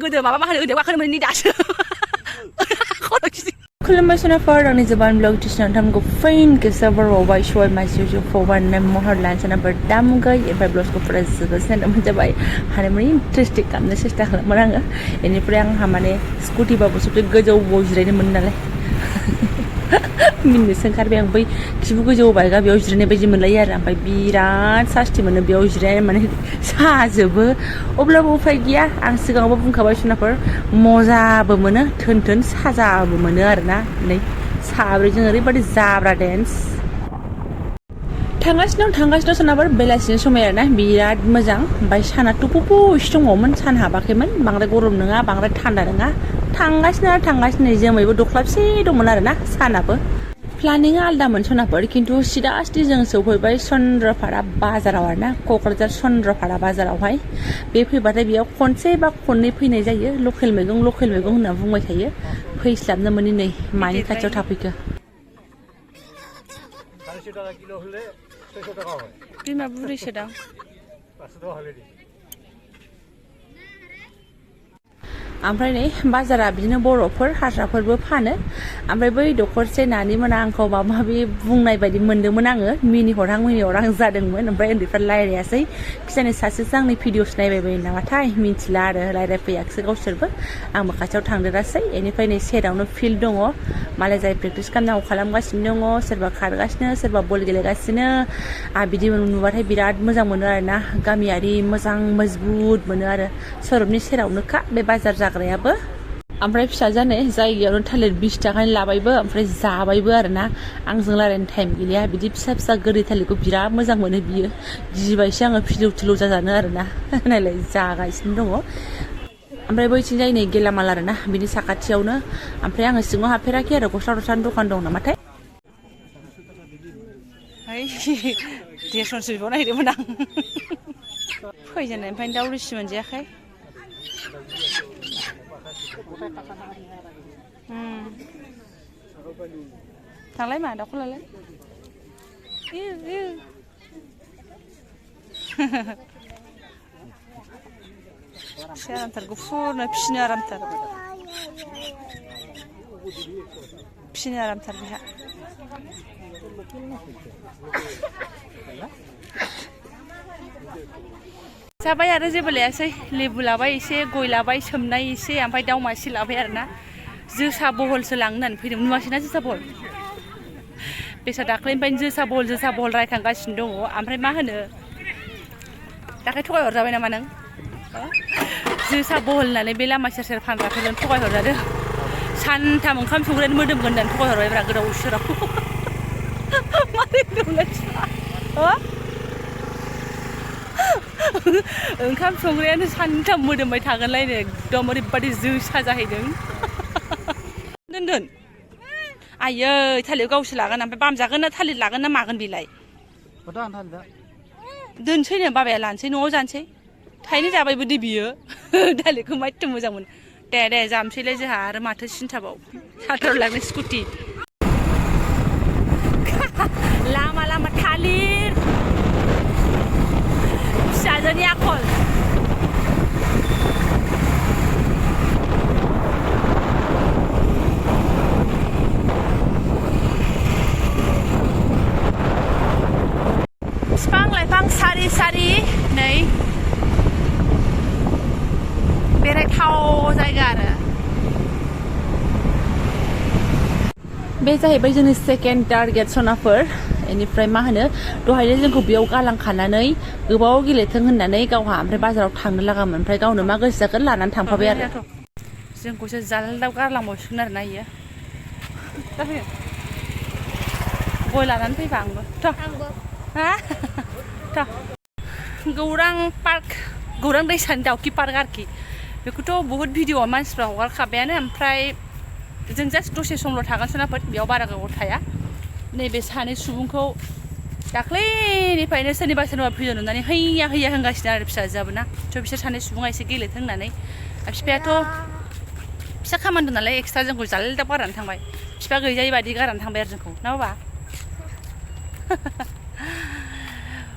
गोदो माबा मा होनो उदैयाव गाखोनो मोनैनि दासो खर' गिदिं खुलुमबाय सोनाफोर आंनि जबानब्लग टिउसनाव नोंथांमोनखौ फिन खेबसे बरावबाय सबाय मानसि फबारनाय महर लानो सोनाफोर दामुगाय एमफ्राय ब्लाउसखौ फुरा जोबोद जाबाय हानायमानि इन्टारेस्टिं खालामनो सेस्था खालामोन आङो बेनिफ्राय आंहा माने स्कुटिबाबो सब्थि गोजौआव जिरायनो मोनो नालाय मिनिनोसो ओंखारबाय आं बै खिबु गोजौ बायगा बेयाव जिरायनाय बायदि मोनलायो आरो ओमफ्राय बिराद सास्ति मोनो बेयाव जिरायनाय माने साजोबो अब्लाबो उफाय गैया आं सिगाङावबो बुंखाबाय सोनाफोर मजाबो मोनो थोन थोन साजाबो मोनो आरोना नै साब्रैजों ओरैबायदि जाब्रा डेन्स थांगासिनो सोनाफोर बेलासिनि समाय आरोना बिराद मोजां ओमफ्राय साना टुपुपु एसे दङमोन सान हाबाखैमोन बांद्राय गरम नङा बांद्राय थान्दा नङा थांगासिनो जोमैबो दख्लाबसे दंमोन आरोना सानाबो प्लानिंआ आलदामोन सोनाफोर खिन्थु सिदास्ति जों सौफैबाय चन्द्रपारा बाजाराव आरोना क'क्राझार चन्द्रपारा बाजारावहाय बे फैबाथाय बेयाव खनसे बा खननै फैनाय जायो लकेल मैगं होनना बुंबाय थायो फैस्लाबनो मोनि नै मानि खाथियाव थाफैखो बिमा बुरैसो दां ओमफ्राय नै बाजारा बिदिनो बर'फोर हारसाफोरबो फानो ओमफ्राय बै दखरसे नानि मोना आंखौ माबा माबि बुंनाय बायदि मोनदोंमोन आङो मिनिहरहां जादोंमोन ओमफ्राय उन्दैफ्रा रायज्लायासै खिजानि सासेसो आंनि भिडिअस नायबाय बायो नामाथाय मिथिला आरो रायज्लायफैयाखिसै गावसोरबो आंबो खाथियाव थांदेरासै बेनिफ्राय नै सेरावनो फिल्ड दङ मालाय जाय प्रेक्टिस खालामनांगौ खालामगासिनो दङ सोरबा खारगासिनो सोरबा बल गेलेगासिनो बिदि नुबाथाय बिराद मोजां मोनो आरोना गामियारि मोजां मजबुत मोनो आरो सरबनि सेरावनोखा बे बाजार जाग्रायाबो ओमफ्राय फिसाजानो जायगायावनो थालिर 20 थाखानि लाबायबो ओमफ्राय जाबायबो आरोना आंजों रायलायनो टाइम गैलिया बिदि फिसा गोदै थालिरखौ बिराद मोजां मोनो बियो गिबायसो आङो फिलौ जाजानो आरोना नायलाय जागासिनो दङ ओमफ्राय बैथिंजाय नै गेलामाल आरोना बिनि साखाथियावनो ओमफ्राय आङो सिङाव हाबफेराखै आरो गस्ला दखान दं नामाथाय देरसनसो बिबाव नागिरदोंमोन आं फैजेननायनिफ्रायनो दाउ रोसि मोनजायाखै थांलाय मा दाउखौ लालाय आरामथार गुफुरनो फिसिनो आरामथार बेहा जाबाय आरो जेबो लायासै लेबु लाबाय एसे गय लाबाय सोमनाय एसे ओमफ्राय दाउ मासे लाबाय आरोना जोसा बहलसो लांनो होननानै फैदों नुवासैना जोसा बहल बेसा दाख्लैनिफ्रायनो जोसा बहल रायखांगासिनो दङ ओमफ्राय मा होनो दाख्लै थगायहरजाबाय नामा नों जोसा बहल होननानै बे लामा सेर फानग्राफोरजों थगायहरजादों सानथाम ओंखाम संग्रायानो मोदोमगोन होननानै थगायहरबायब्रा गोदाव सोराव मारै दंलाय ओंखाम संग्रायानो सानथाम मोदोमबाय थागोनलायनो एकदम ओरैबादि जोसा जाहैदों दोन आयै थालिर गावसो लागोन ओमफ्राय बामजागोन ना थालिर लागोन ना मागोन बेलाय दोनसैनो बाबाया लानोसै न'आव जानोसै थाइनै जाबायबो दे बियो थालिरखौ माथो मोजां मोनो दे जामसैलाय जोंहा आरो माथो सिन्थाबाव साथार लांनो स्कुटि लामा थालिर फिसाजोनि आखल बिफां लाइफां सारि नै बेरायथाव जायगा आरो बे जाहैबाय जोंनि सेकेन्ड टार्गेट सनाफोर बेनिफ्राय मा होनो दहायनो जोंखौ बेयाव गालांखानानै गोबाव गेलेथों होननानै गावहा ओमफ्राय बाजाराव थांनो लागामोन ओमफ्राय गावनो मा गोसो जागोन लानानै थांफाबाय आरो जोंखौसो जाल्दाव गारलांबावसिगोन आरोना इयो गय लानानै फैबा आंबो गौरां दैसानि दाउखि पार्क आरोखि बेखौथ' बहुत भिडिअ'आव मानसिफ्रा हगारखाबायानो ओमफ्राय जों जास्ट दसे समल' थागोन सोनाफोर बेयाव बारा गोबाव थाया नैबे सानै सुबुंखौ दाख्लैनिफ्रायनो सोरनिबा भिडिअ नुनानै हैया होनगासिनो आरो फिसाजोआबो ना थ' बिसोर सानै सुबुङा एसे गेलेथों होननानै बिफायाथ' फिसा खामानि दं नालाय एक्सट्रा जोंखौ जाल्दाब गारनानै थांबाय बिफा गैजायै बादि गारनानै थांबाय आरो जोंखौ ना बाबा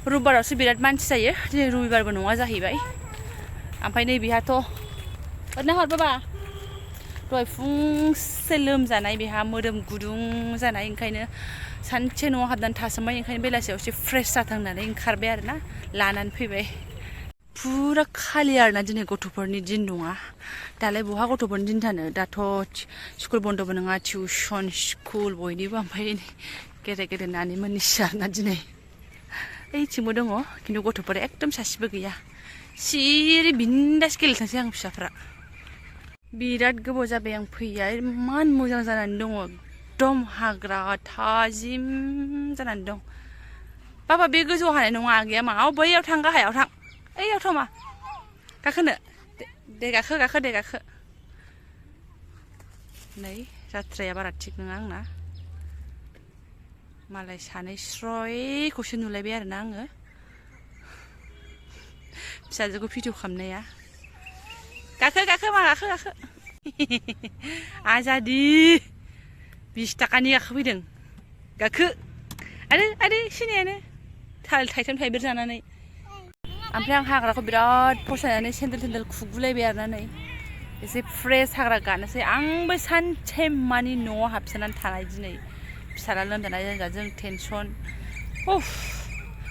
रबिबारावसो बिराद मानसि जायो दिनै रबिबारबो नङा जाहैबाय ओमफ्राय नैबेहाथ' हरना हर बाबा दहाय फुंसे लोमजानाय बेहा मोदोम गुदुं जानाय ओंखायनो सानसे न'आव हाबनानै थासोमबाय ओंखायनो बेलासियाव एसे फ्रेस जाथों होननानै ओंखारबाय आरोना लानानै फैबाय फुरा खालि आरोना दिनै गथ'फोरनि दिन नङा दालाय बहा गथ'फोरनि दिन थानो दाथ' स्कुल बन्द'बो नङा टिउसन स्कुल बयनिबो ओमफ्राय गेदेर गेदेर नानिमोननिसो आरोना दिनै ओइथिंबो दङ खिन्थु गथ'फोरा एकदम सासेबो गैया सिरि बिन्दास गेलेथोंसै आं फिसाफ्रा बिराद गोबाव जाबाय आं फैया इमान मोजां जानानै दङ एकदम हाग्रा थाजिम जानानै दं बाबा बे गोजौआव हानाय नङा आगैया मा बैयाव थां गाहायाव थां ओइयाव थां मा गाखोनो दे गाखो दे गाखो नै जाथ्राया बारा थिग नङा आंना मालाय सानै स्रयखौसो नुलायबाय आरोना आङो फिसाजोखौ भिडिअ खालामनाया गाखो मा गाखो आजादि 20 थाखानि गाखोफैदों गाखो आरो सिनायानो थाइथाम थाइब्रै जानानै ओमफ्राय आं हाग्राखौ बिराद फसायनानै सेन्देल खुगुलायबाय आरोना नै एसे फ्रेस हाग्रा गानोसै आंबो सानसे मानि न'आव हाबसोनानै थानाय दिनै फिसाला लोमजानाय जों टेनसन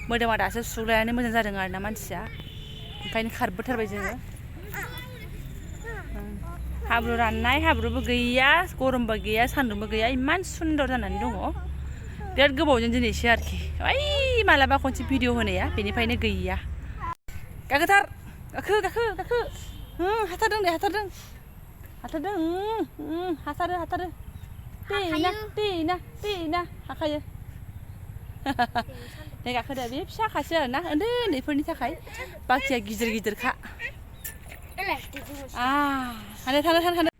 मोदोमा दासो सुग्लायनानै मोजां जादों आरोना मानसिया ओंखायनो खारबोथारबाय जोङो हाब्रु राननाय हाब्रुबो गैया गरमबो गैया सान्दुंबो गैया इमान सुन्दर जानानै दङ बिराद गोबावजों दिनैसो आरोखि ओइ मालाबा खनसे भिडिअ होनाया बेनिफ्रायनो गैया गाखोथार गाखो हाथारदों दे हाथारो देना हाखायो दे गाखोदो बे फिसाखासो आरोना उन्दैफोरनि थाखाय बाखिया गिदिरखा थानो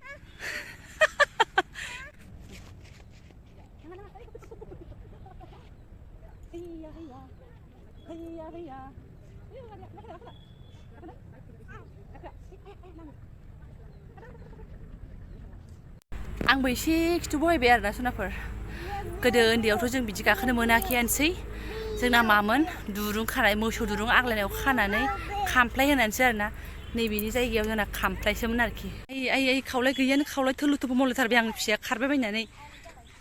आंबो एसे खिथु बहायबाय आरोना सनाफोर गोदो उन्दैयावथ' जों बिदि गाखोनो मोनाखैयानोसै जोंना मामोन दुरुं खानाय मोसौ दुरुं आग्लायनायाव खानानै खामफ्लाय होनानैसो आरोना नैबेनि जायगायाव जोंना खामफ्लायसोमोन आरोखि आइ खावलाय गैयानो खावलाय थोलो थोबो मलायथारबाय आं फिसाया खारबाय बायनानै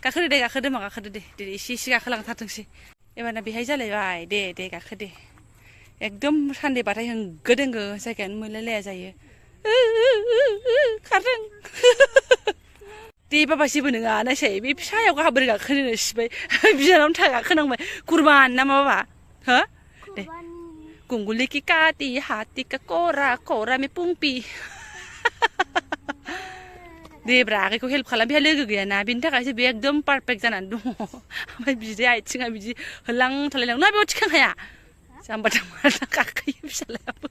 गाखोदो मा गाखोदो दे एसे गाखोलांथारथोंसै एबारना बेहाय जालायबाय दे गाखो दे एकदम सान्देबाथाय होंगो दोंगो जायगायानो मोनलायलाया जायो खारदों दे बाबा जेबो नङा नायसाय बे फिसायाव बोरै गाखोनो सिबाय बिनानावनो था गाखोनांबाय कुरबान ना मा बाबा हो दे गुंगुली की काटी हाथी का कोरा में पुंपी दे ब्रा आगैखौ हेल्प खालाम बेहा लोगो गैयाना बेनि थाखायसो बे एकदम पारफेक्ट जानानै दङ ओमफ्राय बिदि आथिङा बिदि होलां थालायलां ना बेयाव थिखां हाया जाम्बा थाम्बा गाखोयो फिसालायाबो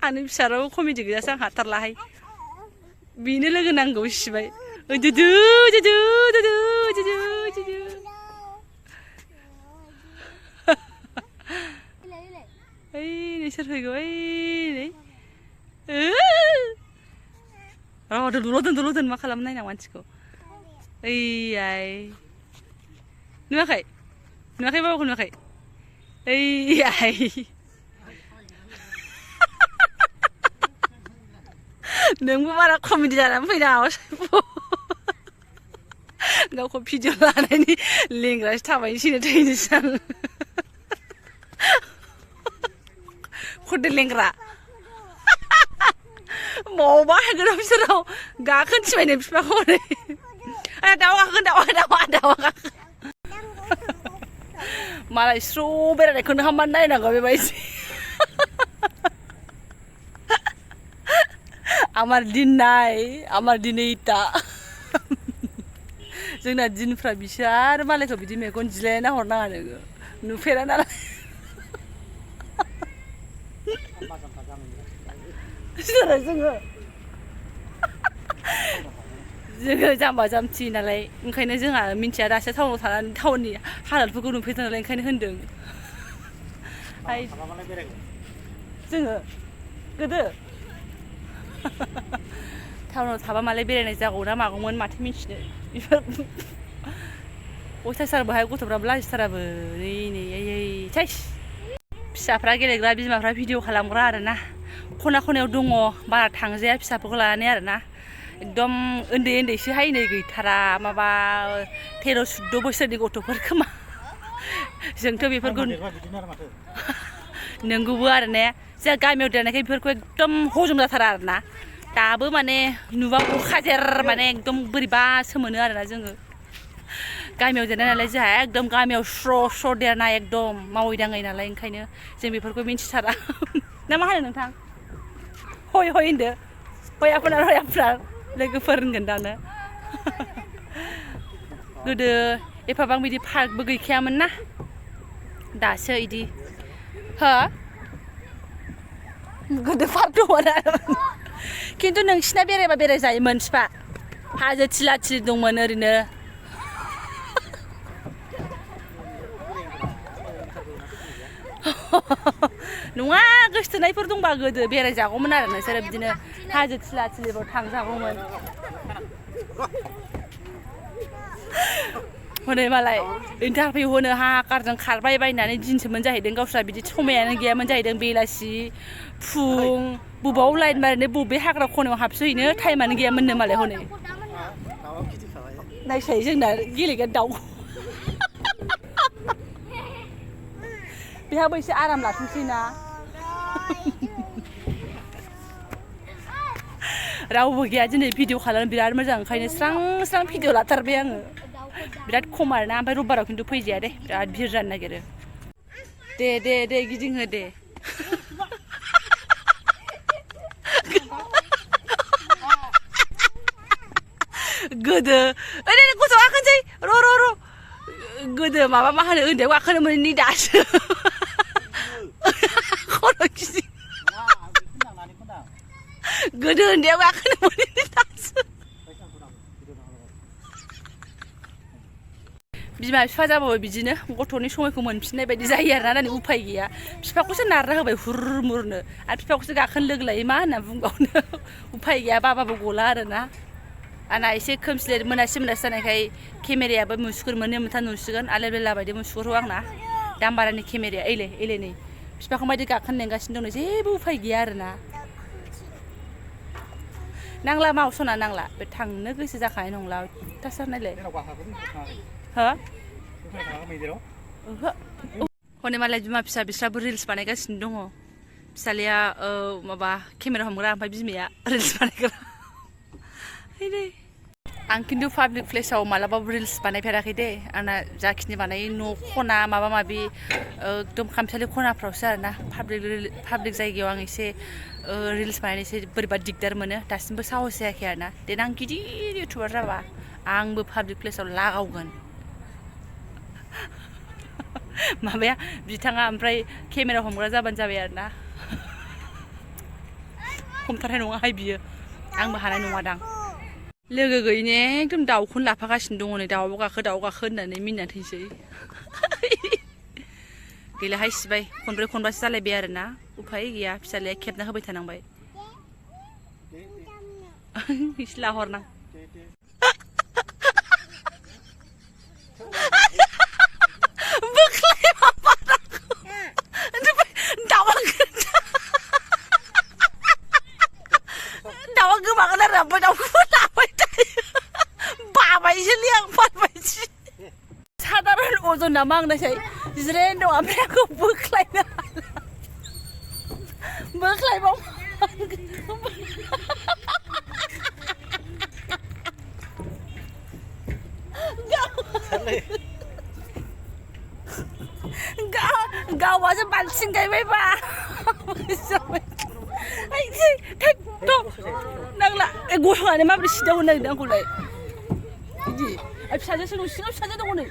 आंनि फिसाराबो कमेडि गैयासो आं हाथारलाहाय बेनो लोगो नांगौ सिबाय दुदु ओइ नोंसोर फैगौ ओइ दल'दोन मा खालामनो नायनां मानसिखौ ओइयाय नुवाखै बाबाखौ नुवाखै ओइयाय नोंबो बारा कमेडि जानानै फैनाङा गावखौ भिडिअ लानायनि लेंग्रासो थाबायनोसैनो थैनोसै आं खरदो लेंग्रा मबा हागोन बिसोराव गाखोन थिबायनो बिफाखौ हरै दाउआ गाखोन मालाय स्र' बेरायनायखौनो हामनानै नायनांगौ बेबायदि আমার दिन इटा जोंना दिनफ्रा बिसार मालायखौ बिदि मेगन जिलायना हरनाङा नोङो नुफेरा नालाय जोङो जाम्बा जाम्थि नालाय ओंखायनो जोंहा मिन्थिया दासो टाउनाव थानानै टाउननि हालोदफोरखौ नुफेरदों नालाय ओंखायनो होनदों जोङो गोदो टाउनाव थाबा मालाय बेरायनाय जागौ ना मागौमोन माथो मिन्थिनो बेफोर अयथासार बाहाय गथ'फ्राबो लाजिथाराबो नै फिसाफ्रा गेलेग्रा बिमाफ्रा भिडिअ खालामग्रा आरोना खना खनायाव दङ बारा थांजाया फिसाफोरखौ लानानै आरोना एकदम उन्दै उन्दैसोहाय नै गैथारा माबा 13-14 बोसोरनि गथ'फोर खोमा जोंथ' बेफोरखौ नंगौबो आरो ने जों गामियाव देरनायखाय बेफोरखौ एकदम हजम जाथारा आरोना दाबो माने नुबा अखाजेर माने एकदम बोरैबासो मोनो आरोना जोङो गामियाव देरनाय नालाय जोंहा एकदम गामियाव स्र' देरनाय एकदम मावै दाङै नालाय ओंखायनो जों बेफोरखौ मिन्थिथारा ना मा होनो नोंथां हय होनदो हयाफोर लोगोफोर होनगोन दानो गोदो एफाबां बिदि पार्कबो गैखायामोन ना दासो इदि हो गोदो पार्क दंमोन आरो खिन्थु नोंसिना बेरायबा बेरायजायोमोन बिफा हाजो थिला थिलि दंमोन ओरैनो नङा गोसथोनायफोर दंबा गोदो बेरायजागौमोन आरो नोंसोरो बिदिनो हाजो थिला थिलिफ्राव थांजागौमोन हनै मालाय इन्टारभिउ होनो हाकारजों खारबाय बायनानै दिनसोमोन जाहैदों गावस्रा बिदि समायानो गैयामोन जाहैदों बेलासि फुं बबाव लाइन मारिनो बबे हाग्रा खनायाव हाबसोहैनो टाइमानो गैयामोननो मालाय हनै नायसाय जोंना गेलेगोन दाउ बेहाबो एसे आराम लाथोंसै ना रावबो गैया दिनै भिडिअ खालामनो बिराद मोजां ओंखायनो स्रां भिडिअ लाथारबाय आङो बिराद खम आरोना ओमफ्राय रबिबाराव खिन्थु फैजाया दे बिराद भिर जानो नागिरो दे गिदिंहो दे गोदो ओरै गथ' गाखोनोसै र' गोदो माबा मा होनो उन्दैयाव गाखोनो मोनैनि दासो खर' गिदिं गोदो उन्दैयाव गाखोनो मोनैनि दासो बिमा बिफा जाबाबो बिदिनो गथ'नि समायखौ मोनफिननाय बायदि जायो आरोना दानि उफाय गैया बिफाखौसो नारना होबाय हुरमुरनो आरो बिफाखौसो गाखोनो लोगो लायो मा होनना बुंबावनो उफाय गैया बाबाबो गला आरोना आंना एसे खोमसि मोनासि जानायखाय केमेरायाबो मुसुगुर मोननै मोनथाम नुसिगोन आलेबेला बायदि मुसुगुरखौ आंना दामबारानि केमेराया एले नै बिफाखौ मायदि गाखोनो लेंगासिनो दं जेबो उफाय गैया आरोना नांला मावसना नांला बे थांनो गोसो जाखानाय नंला अयथासार नायलाय हो हनै मालाय बिमा फिसा बिस्राबो रिल्स बानायगासिनो दङ फिसालाया माबा केमेरा हमग्रा ओमफ्राय बिमाया रिल्स बानायग्रा आं खिन्थु पाब्लिक प्लेसाव मालाबाबो रिल्स बानायफेराखै दे आंना जाखिनि बानायो न' खना माबा माबि एकदम खामसालि खनाफ्रावसो आरोना पाब्लिक जायगायाव आं एसे रिल्स बानायनो एसे बोरैबा दिगदार मोनो दासिमबो साहस जायाखै आरोना देनां गिदिर इउटुबार जाबा आंबो पाब्लिक प्लेसाव लागावगोन माबाया बिथाङा ओमफ्राय केमेरा हमग्रा जाबानो जाबाय आरोना हमथारनाय नङाहाय बियो आंबो हानाय नङादां लोगो गैयैनो एकदम दाउखौनो लाफागासिनो दङ नै दाउआव गाखो होननानै मिनिनानै थैसै गैलाहाय सिबाय खनब्रै खनबासो जालायबाय आरोना उफाय गैया फिसालाया खेबना होबाय थानांबाय एसे लाहरनां दाउआ गोमागोन आरो ओमफ्राय दाउखौबो लाबाय थायो बाबायसोलै आं फानबायसो साधारन अजन नामा आंनासै जिरायनानै दं ओमफ्राय आंखौ बोख्लायनो हाला बोख्लायबाव गावासो बाल्थिं गायबायबा नांला गसंनानै माबोरै सिदा होनो नागिरदों आंखौलाय बिदि फिसाजोसो न' सिङाव फिसाजो दङ नै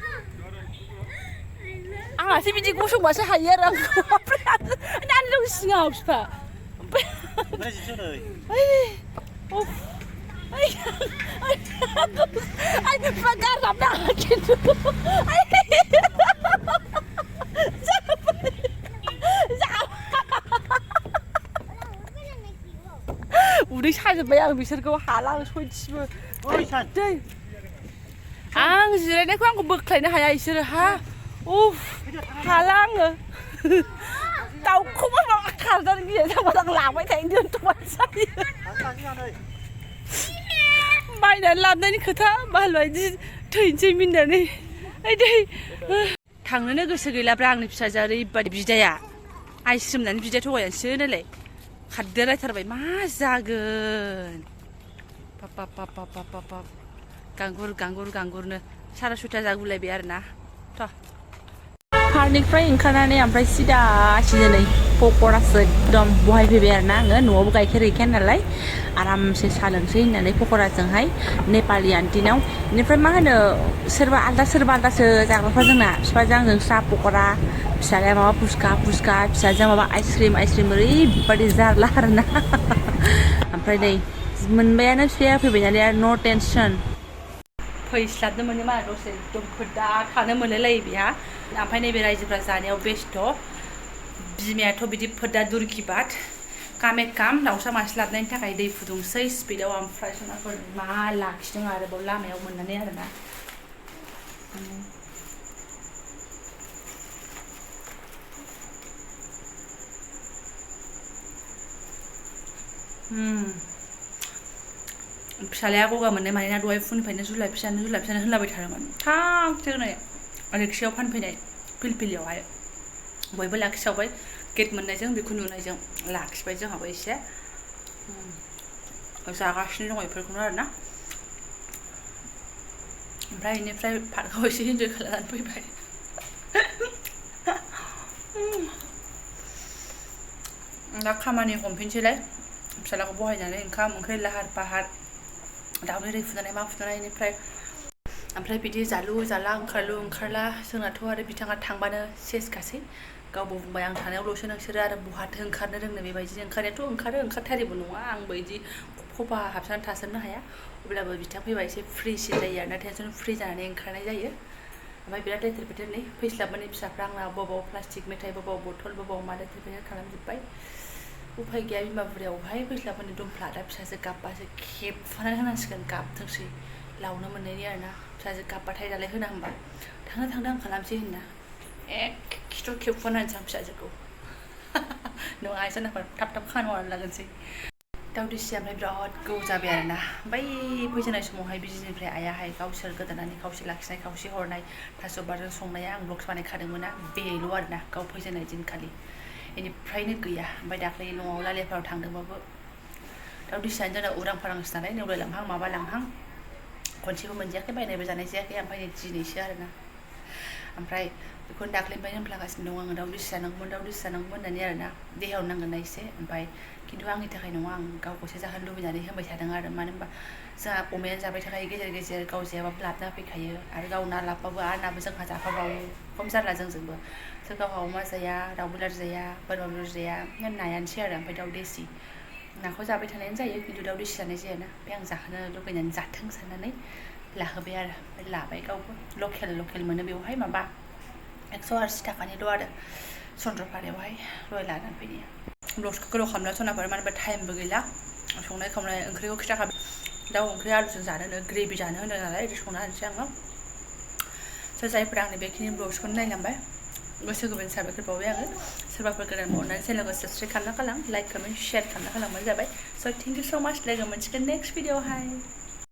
आंहासो बिदि गसंबासो हायो आरो आंखौ ओमफ्राय आं दं सिङाव बिफा बिफा गारलाबनो आंहा खिन्थु उदै साजोब्बाय आं बिसोरखौ हाला आं सयथिबो दै आं जिरायनायखौ आंखौ बोख्लायनो हाया बिसोरो हाला आङो दाउखौबो माबा खारदार गिया जाबाय लांबाय थायो दोनथ'बाय जायो बायनानै लाबोनायनि खोथा बालबायदि थैनोसै मिननानै ओइ दै थांनोनो गोसो गैलाब्रा आंनि फिसाजोआ ओरैबादि बिदाया आइस्रिमनानै बिदाया थगायानोसो नालाय खारदेरायथारबाय मा जागोन पाप गांगुरनो 7:30 जागुलायबाय आरोना थ' पार्कनिफ्राय ओंखारनानै ओमफ्राय सिदा नै पक'रासो एकदम बहाय फैबाय आरोना आङो न'आवबो गाइखेर गैखाया नालाय आरामसे साहा लोंसै होननानै पक'राजोंहाय नेपालि आन्टिनाव बेनिफ्राय मा होनो सोरबा आलदासो जाग्राफ्रा जोंना बिफाजों आंजों साहा पक'रा फिसालाया माबा फुसका फिसाजों माबा आइसक्रिम ओरैबादि जारला आरोना ओमफ्राय नै मोनबायानो फिसाया फैबाय नालाय आरो न' टेनसन फैस्लाबनो मोनो मा दसे एकदम फोदा थानो मोनलायलायो बेहा ओमफ्राय नैबे रायजोफ्रा जानायाव बेस्थ' बिमायाथ' बिदि फोदा दुरखिबाद काम दाउसा मासे लाबनायनि थाखाय दै फुदुंसै स्पिडआव ओमफ्राय सनाफोर मा लाखिदों आरोबाव लामायाव मोननानै आरोना फिसालाया गगा मोननाय मानोना दहाय फुंनिफ्रायनो जुलाइ फिसानो होनलाबाय थादोंमोन थांथोंनो रिक्सायाव फानफैनाय फिलफिलियावहाय बयबो लाखिसावबाय गेट मोननायजों बेखौ नुनायजों लाखिबाय जोंहाबो एसे जागासिनो दङ बेफोरखौनो आरोना ओमफ्राय बेनिफ्राय पार्कआव एसे इन्जय खालामनानै फैबाय दा खामानि हमफिनसैलाय फिसालाखौ बहायनानै ओंखाम ओंख्रि लाहार फाहार दाउनि दै फुदुंनाय मा फुदुंनाय बेनिफ्राय ओमफ्राय बिदि जालु जाला ओंखारला जोंनाथ' आरो बिथाङा थांबानो सेसखासै गावबो बुंबाय आं थानायावल'सो नोंसोरो आरो बहाथो ओंखारनो रोंनो बेबायदिनो ओंखारनायाथ' ओंखारथारिबो नङा आंबो बिदि खफा हाबनानै थाजोबनो हाया अब्लाबो बिथां फैबा एसे फ्रिसिन जायो आरोना टेनसन फ्रि जानानै ओंखारनाय जायो ओमफ्राय बिराद लेथेर फेथेर नै फैस्लाबनानै फिसाफ्रा आंना बबाव प्लास्टिक मेथाइ बबाव बथल बबाव मा लेथेर फेथेर खालामजोब्बाय उफाय गैया बिमा बुरियावहाय फैस्लाबनानै दुमफ्ला दा फिसाजो गाबबासो खेबफानानै होनांसिगोन गाबथोंसै लावनो मोननायनि आरोना फिसाजो गाबबाथाय दालाय होना होनबा थांदो आं खालामसै होनना खिथु खेबफानानैसै आं फिसाजोखौ नङा सोरनाफोर थाब खानहरनानै लागोनसै दाउ देसिया ओमफ्राय बिराद गोबाव जाबाय आरोना बै फैजेननाय समावहाय बिजिनिफ्राय आइयाहाय गावसोर गोदानानै खावसे लाखिनाय खावसे हरनाय थास' बारजों संनाया आं ब्लग्स बानायखादोंमोन ना बेल' आरोना गाव फैजेननाय दिनखालि बेनिफ्रायनो गैया ओमफ्राय दाख्लै न'आव लालेफोराव थांदोंबाबो दाउ देसियानो जोंना उरां फारांसो नालाय नेवलायलांहां माबा लांहां खनसेबो मोनजायाखै बायनायबो जानाय जायाखै ओमफ्राय दिनैसो आरोना ओमफ्राय बेखौनो दाख्लैनिफ्रायनो होनफ्लागासिनो दं आङो दाउ देसि जानांगौमोन होननानै आरोना देहायाव नांगोन ना एसे ओमफ्राय खिन्थु आंनि थाखाय नङा आं गावखौसो जाहोनो लुबैनानै होबाय थादों आरो मानो होनबा जोंहा अमायानो जाबाय थाखायो गेजेर गाव जायाबाबो लाबोना फैखायो आरो गाव ना लाबबाबो आरो नाबो जोंहा जाफाबावो खम जारला जोंजोंबो सोर गावहा अमा जाया दाउ बयलार जाया बोरमा बेदर जाया नायानोसै आरो ओमफ्राय दाउ देसि नाखौ जाबाय थानायानो जायो खिन्थु दाउ देसि जानाय जायाना ओमफ्राय आं जाहोनो लुबैनानै जाथों साननानै लाहोबाय आरो ओमफ्राय लाबाय गावबो लकेल मोनो बेवहाय माबा 180 थाखानिल' आरो चन्द्रपारायावहाय दहाय लानानै फैनाया ब्लग्सखौ गोलाव खालामना सनाफोर मानो होनबा टाइमबो गैला संनाय खावनाय ओंख्रिखौ खिथाखाबाय दाउ ओंख्रि आलुजों जानोनो ग्रेभि जानो होनो नालाय ओरै संना होनोसै आङो जायफोरा आंनि बेखिनि ब्लग्सखौनो नायलांबाय गोसो गोरबोनि साबायखर बावबाय आङो सोरबाफोर गोदान अननानै चेनेलखौ साबसक्राइब खालामना गालां लाइक कमेन्ट शेयार खालामना गालांबानो जाबाय स' थेंक इउ स' माच लोगो मोनसिगोन नेक्स्ट भिडिअ'आवहाय